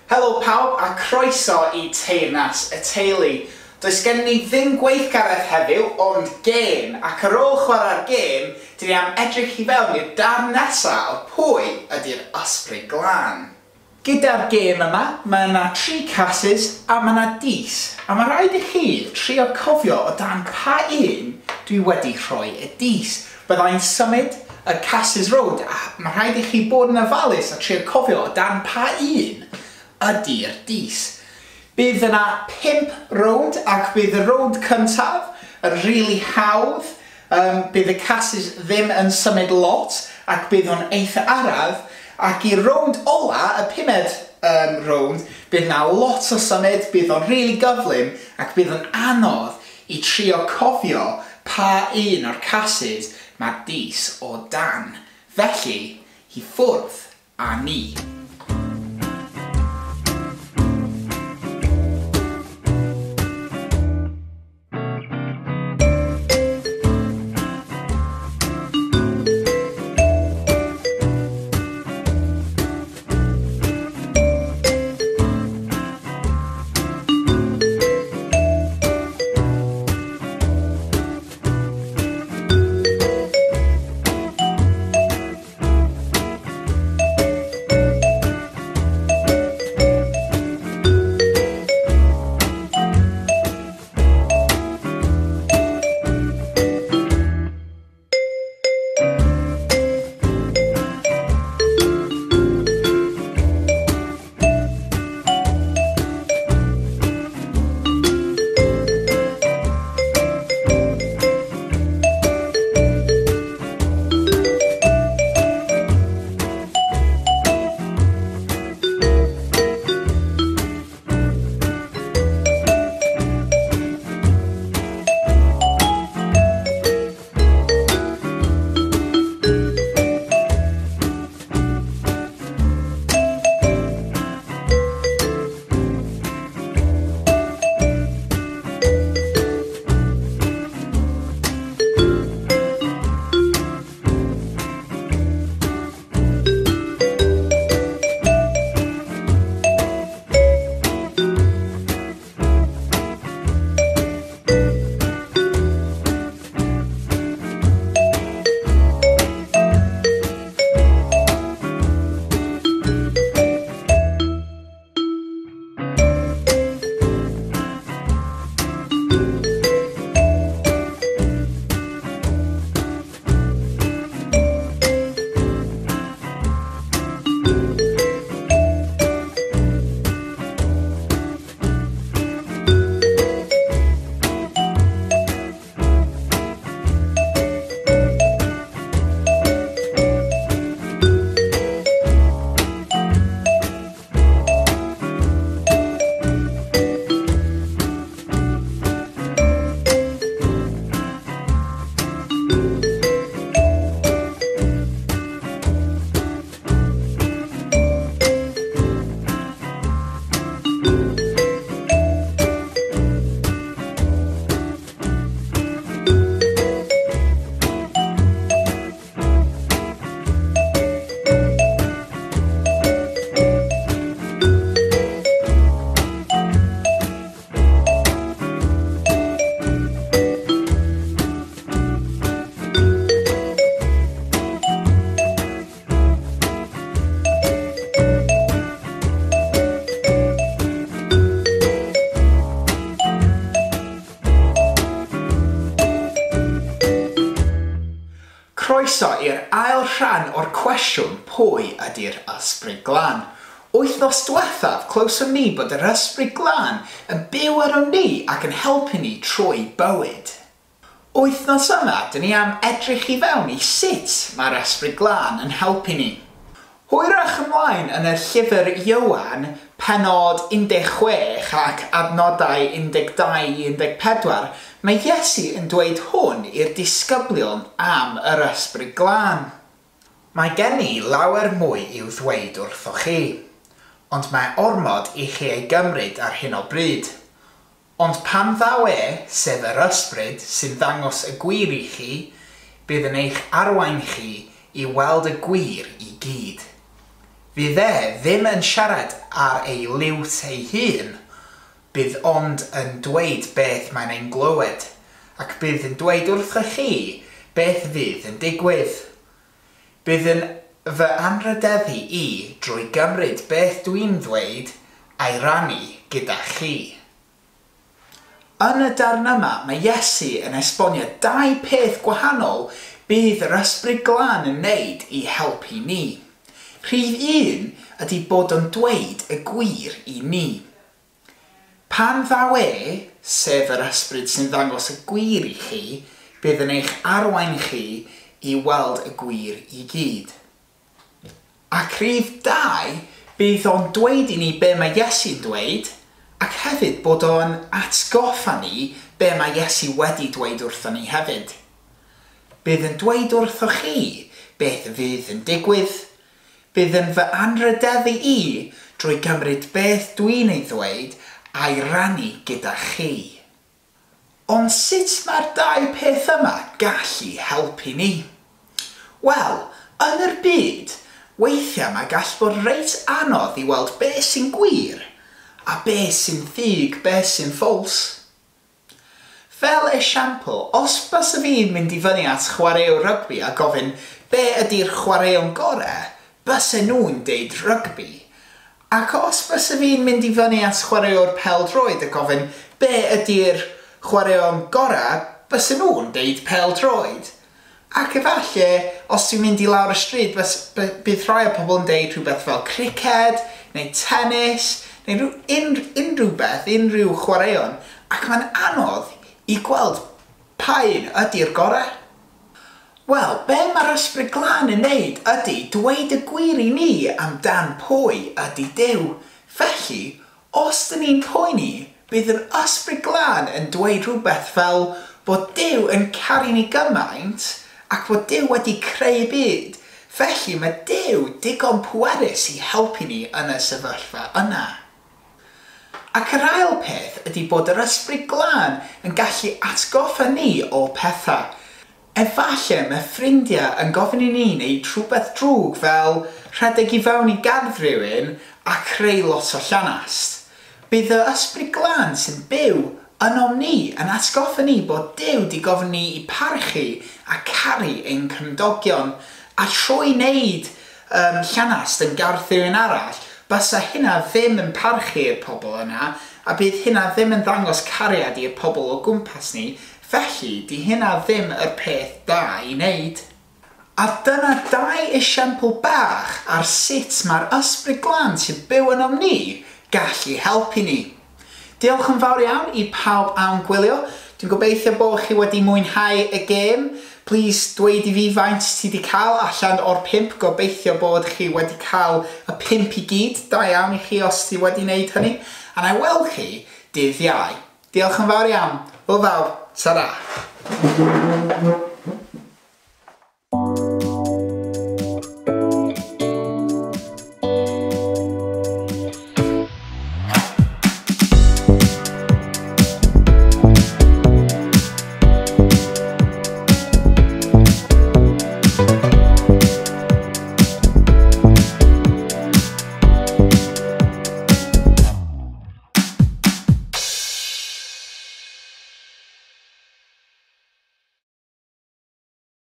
Helo pawb a croeso i Teyrnas y Teulu. Does gen ni ddim gweithgaredd heddiw ond gêm, ac ar ôl chwarae'r gêm, dyn ni am edrych i fewn i'r darn nesa o pwy ydy'r Ysbryd Glân. Gyda'r gêm yma, mae yna tri cases a mae yna dis, a mae rhaid i chi trio cofio o dan pa un dwi wedi rhoi y dis. Byddai'n symud y cases rownd a mae rhaid i chi bod yn ofalus a trio cofio o dan pa un ydy'r dis. Bydd yna 5 rownd ac bydd y rownd cyntaf yn rili hawdd. Bydd y cases ddim yn symud lot ac bydd o'n eitha araf. Ac i'r rownd ola, y pumed rownd, bydd yna lot o symud, bydd o'n rili gyflym ac bydd o'n anodd i trio cofio pa un o'r cases mae'r dis o dan. Felly, i ffwrdd â ni. Croeso i'r ail rhan o'r cwestiwn pwy ydy'r Ysbryd Glân. Wythnos diwethaf, clywsom ni bod yr Ysbryd Glân yn byw arnom ni ac yn helpu ni trwy bywyd. Wythnos yma, dyn ni am edrych i fewn i sut mae'r Ysbryd Glân yn helpu ni. Hwyrach ymlaen yn y llyfr Ioan, pennod 16 ac adnodau 12 i 14, mae Iesu yn dweud hwn i'r disgyblion am yr Ysbryd Glân. Mae gen i lawer mwy i'w ddweud wrthoch chi, ond mae ormod i chi ei gymryd ar hyn o bryd. Ond pan ddaw e, sef yr Ysbryd, sy'n ddangos y gwir i chi, bydd yn eich arwain chi i weld y gwir i gyd. Fydd e ddim yn siarad ar ei liwt ei hun, bydd ond yn dweud beth mae'n ein glywed, ac bydd yn dweud wrthoch chi beth fydd yn digwydd. Bydd yn fy anrhydeddu i drwy gymryd beth dwi'n ddweud a'i rannu gyda chi. Yn y darn yma, mae Iesu yn esbonio dau peth gwahanol bydd yr Ysbryd Glân yn wneud i helpu ni. Rhif un ydy bod o'n dweud y gwir i ni. Pan ddaw e, sef yr ysbryd sy'n ddangos y gwir i chi, bydd yn eich arwain chi i weld y gwir i gyd. Ac rhif 2, bydd o'n dweud i ni be mae Iesu'n dweud, ac hefyd bod o'n atgoffa ni be mae Iesu wedi dweud wrthon ni hefyd. Bydd yn dweud wrthoch chi beth fydd yn digwydd. Bydd yn fy anrhydeddu i drwy gymryd beth dwi'n ei ddweud a'i rannu gyda chi. Ond sut mae'r dau peth yma gallu helpu ni? Wel, yn yr byd, weithiau mae gallu bod reit anodd i weld beth sy'n gwir a beth sy'n ffug, beth sy'n ffals. Fel esiampl, os bysa fi'n mynd i fyny at chwaraewr rygbi a gofyn be ydy'r chwaraeon gorau, bysa nhw'n deud rygbi. Ac os bysa fi'n mynd i fyny at chwaraewr pêl-droed a gofyn be ydy'r chwaraeon gorau, bysa nhw'n deud pêl-droed. Ac efallai, os ti'n mynd i lawr y stryd, bydd rhai o pobl yn deud rhywbeth fel criced, neu tennis, neu unrhyw beth, unrhyw chwaraeon, ac mae'n anodd i gweld pa un ydy'r gorau. Wel, be mae'r Ysbryd Glân yn neud ydy dweud y gwir i ni amdan pwy ydy Duw. Felly, os dyn ni'n poeni, bydd yr Ysbryd Glân yn dweud rhywbeth fel bod Duw yn caru ni gymaint ac bod Duw wedi creu byd. Felly mae Duw digon pwerus i helpu ni yn y sefyllfa yna. Ac yr ail peth ydy bod yr Ysbryd Glân yn gallu atgoffa ni o pethau. Efallai mae ffrindiau yn gofyn i ni wneud rhywbeth drwg fel rhedeg i fewn i gardd rhywun a creu lot o llanast. Bydd y Ysbryd Glân sy'n byw ynom ni yn atgoffa ni bod Duw di gofyn ni i parchu a caru ein cymdogion, a trwy wneud llanast yn gardd rhywun arall, bysa hynna ddim yn parchu'r pobl yna, a bydd hynna ddim yn ddangos cariad i'r pobl o gwmpas ni, felly di hynna ddim yr peth da i wneud. A dyna dau esiampl bach ar sut mae'r Ysbryd Glân sy'n byw ynom ni gallu helpu ni. Diolch yn fawr iawn i pawb am gwylio. Dwi'n gobeithio bod chi wedi mwynhau y gêm. Please dweud i fi faint ti wedi cael allan o'r 5. Gobeithio bod chi wedi cael y 5 i gyd. Da iawn i chi os ti wedi wneud hynny. A na i weld chi dydd Iau. Diolch yn fawr iawn. Hwyl fawr. Ta-ra.